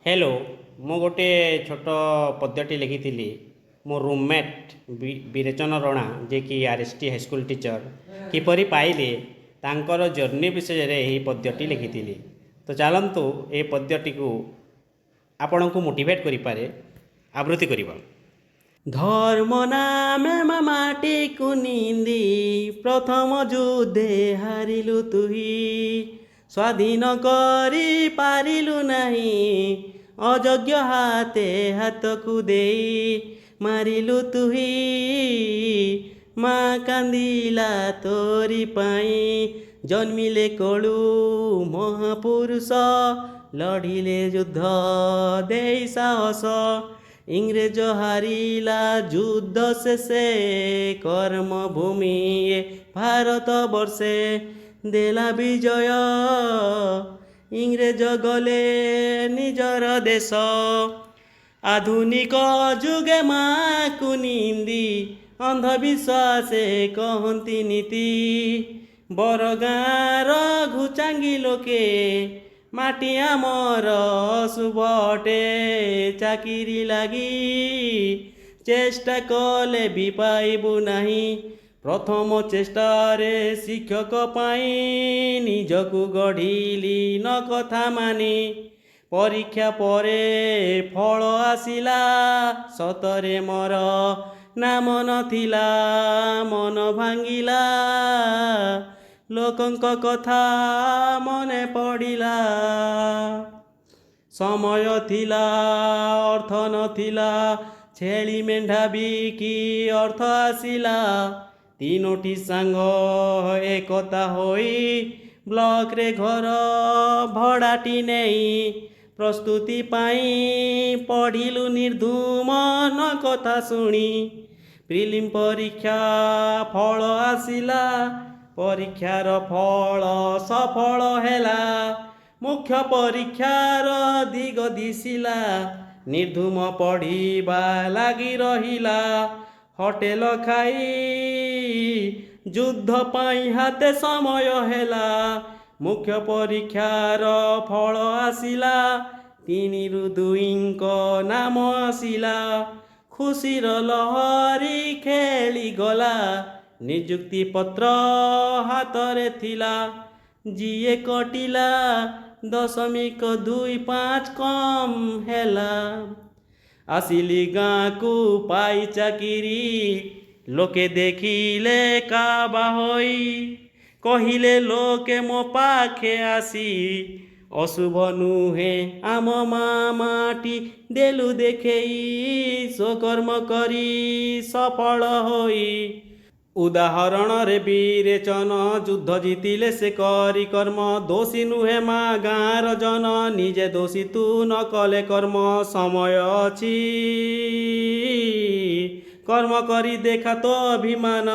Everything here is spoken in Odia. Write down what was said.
ହ୍ୟାଲୋ, ମୁଁ ଗୋଟିଏ ଛୋଟ ପଦ୍ୟଟି ଲେଖିଥିଲି। ମୋ ରୁମମେଟ୍ ବିରେଚନ ରଣା, ଯିଏକି ଆର୍.ଏସ୍.ଟି ହାଇସ୍କୁଲ ଟିଚର୍, କିପରି ପାଇଲେ ତାଙ୍କର ଜର୍ଣ୍ଣି ବିଷୟରେ ଏହି ପଦ୍ୟଟି ଲେଖିଥିଲି। ତ ଚାଲନ୍ତୁ, ଏହି ପଦ୍ୟଟିକୁ ଆପଣଙ୍କୁ ମୋଟିଭେଟ୍ କରିପାରେ, ଆବୃତ୍ତି କରିବା। ଧର୍ମ ନାମେ ମା ମାଟିକୁ ନିନ୍ଦି ପ୍ରଥମ ଯୁଦ୍ଧେ ହାରିଲୁ ତୁହି, ସ୍ୱାଧୀନ କରି ପାରିଲୁ ନାହିଁ, ଅଯୋଗ୍ୟ ହାତେ ହାତକୁ ଦେଇ ମାରିଲୁ ତୁହି। ମା କାନ୍ଦିଲା ତୋରି ପାଇଁ। ଜନ୍ମିଲେ କଳୁ ମହାପୁରୁଷ, ଲଢ଼ିଲେ ଯୁଦ୍ଧ ଦେଇ ସାହସ, ଇଂରେଜ ହାରିଲା ଯୁଦ୍ଧ ଶେଷେ, କର୍ମଭୂମି ଏ ଭାରତ ବର୍ଷେ ଦେଲା ବିଜୟ, ଇଂରେଜ ଗଲେ ନିଜର ଦେଶ। ଆଧୁନିକ ଯୁଗେ ମାକୁ ନିନ୍ଦି ଅନ୍ଧବିଶ୍ୱାସେ କହନ୍ତି ନୀତି, ବରଗାଁର ଘୁଚାଙ୍ଗି ଲୋକେ ମାଟି ଆମର ଶୁଭ ଅଟେ। ଚାକିରି ଲାଗି ଚେଷ୍ଟା କଲେ ବି ପାଇବୁ ନାହିଁ, ପ୍ରଥମ ଚେଷ୍ଟାରେ ଶିକ୍ଷକ ପାଇଁ ନିଜକୁ ଗଢ଼ିଲି ନ କଥା ମାନି। ପରୀକ୍ଷା ପରେ ଫଳ ଆସିଲା, ସତରେ ମୋର ନାମ ନଥିଲା, ମନ ଭାଙ୍ଗିଲା, ଲୋକଙ୍କ କଥା ମନେ ପଡ଼ିଲା। ସମୟ ଥିଲା, ଅର୍ଥ ନଥିଲା, ଛେଳି ମେଣ୍ଢା ବିକି ଅର୍ଥ ଆସିଲା। ତିନୋଟି ସାଙ୍ଗ ଏକତା ହୋଇ ବ୍ଲକରେ ଘର ଭଡ଼ାଟି ନେଇ ପ୍ରସ୍ତୁତି ପାଇଁ ପଢ଼ିଲୁ ନିର୍ଧୁମ ନ କଥା ଶୁଣି। ପ୍ରିଲିମ୍ ପରୀକ୍ଷା ଫଳ ଆସିଲା, ପରୀକ୍ଷାର ଫଳ ସଫଳ ହେଲା, ମୁଖ୍ୟ ପରୀକ୍ଷାର ଦିଗ ଦିଶିଲା, ନିର୍ଧୁମ ପଢ଼ିବା ଲାଗି ରହିଲା। ହୋଟେଲ ଖାଇ ଯୁଦ୍ଧ ପାଇଁ ହାତେ ସମୟ ହେଲା, ମୁଖ୍ୟ ପରୀକ୍ଷାର ଫଳ ଆସିଲା, ତିନିରୁ ଦୁଇଙ୍କ ନାମ ଆସିଲା, ଖୁସିର ଲହରୀ ଖେଳିଗଲା, ନିଯୁକ୍ତି ପତ୍ର ହାତରେ ଥିଲା, ଯିଏ କଟିଲା 0.25 କମ୍ ହେଲା। ଆସିଲି ଗାଁକୁ ପାଇ ଚାକିରି, ଲୋକେ ଦେଖିଲେ କାବା ହୋଇ, କହିଲେ ଲୋକେ ମୋ ପାଖେ ଆସି, ଅଶୁଭ ନୁହେଁ ଆମ ମା ମାଟି ଦେଲୁ ଦେଖେଇ, ସ୍ୱକର୍ମ କରି ସଫଳ ହୋଇ। ଉଦାହରଣରେ ବିରେଚନ, ଯୁଦ୍ଧ ଜିତିଲେ ସେ କରି କର୍ମ, ଦୋଷୀ ନୁହେଁ ମା ଗାଁର ଜନ, ନିଜେ ଦୋଷୀ ତୁ ନ କଲେ କର୍ମ। ସମୟ ଅଛି, କର୍ମ କରି ଦେଖା ତୋ ଅଭିମାନ।